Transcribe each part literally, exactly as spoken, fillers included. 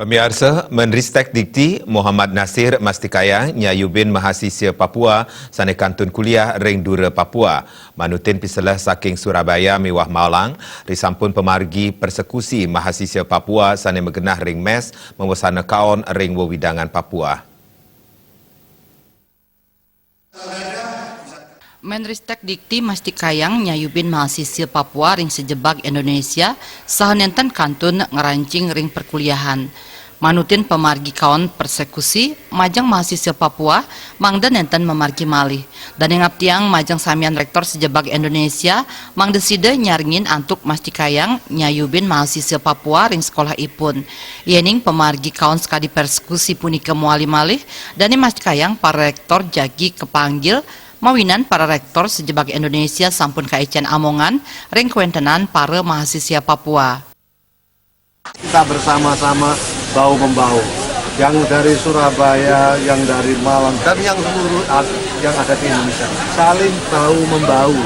Miarsa, Menristek Dikti Muhammad Nasir mastikayang nyayubin mahasisya Papua sane kantun kuliah ring dura Papua. Manutin piselah saking Surabaya miwah Malang, risampun pamargi persekusi mahasisya Papua sane magenah ring mes mawasana kaon ring wewidangan Papua. Menristek Dikti mastikayang nyayubin mahasisya Papua ring sajebag Indonesia saha nenten kantun ngranjing ring perkuliahan. Manutin pamargi kaon persekusi majeng mahasisya Papua mangda nenten mamargi malih. Dane ngaptiang majeng samian rektor sajebag Indonesia mangda sida nyarengin antuk mastikayang nyayubin mahasisya Papua ring sekolahipun. Yening pamargi kaon sakadi persekusi punika mawali malih, dane mastikayang para rektor jagi kapanggil, mawinan para rektor sajebag Indonesia sampun kaicen amongan ring kawentenan para mahasisya Papua. Kita bersama-sama bahu-membahu. Yang dari Surabaya, yang dari Malang, dan yang seluruh ad-, yang ada di Indonesia. Saling bahu-membahu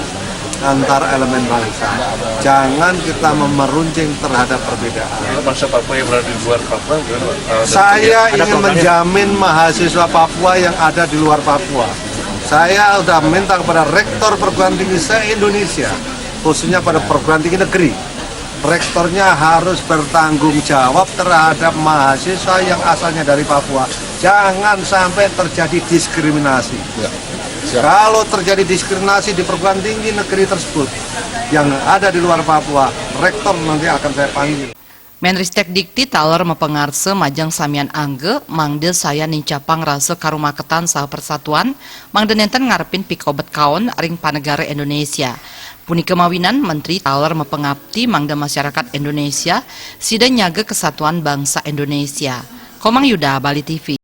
antar elemen bangsa. Jangan kita memeruncing terhadap perbedaan. Kalau masa Papua yang berada di luar Papua, bagaimana, Pak? Eh, Saya ada ingin program menjamin mahasiswa Papua yang ada di luar Papua. Saya sudah minta kepada rektor perguruan tinggi se-Indonesia, khususnya pada perguruan tinggi negeri. Rektornya harus bertanggung jawab terhadap mahasiswa yang asalnya dari Papua. Jangan sampai terjadi diskriminasi. Ya. Siap. Kalau terjadi diskriminasi di perguruan tinggi negeri tersebut, yang ada di luar Papua, rektor nanti akan saya panggil. Menristek Dikti taler mapangarsa majeng samian angga mangda sayan nincapang rasa karumaketan saha persatuan, mangda nenten ngarepin pikobet kaon ring panegara Indonesia. Punika mawinan Menteri taler mapangapti mangda masyarakat Indonesia sida nyaga kesatuan bangsa Indonesia. Komang Yuda, Bali T V.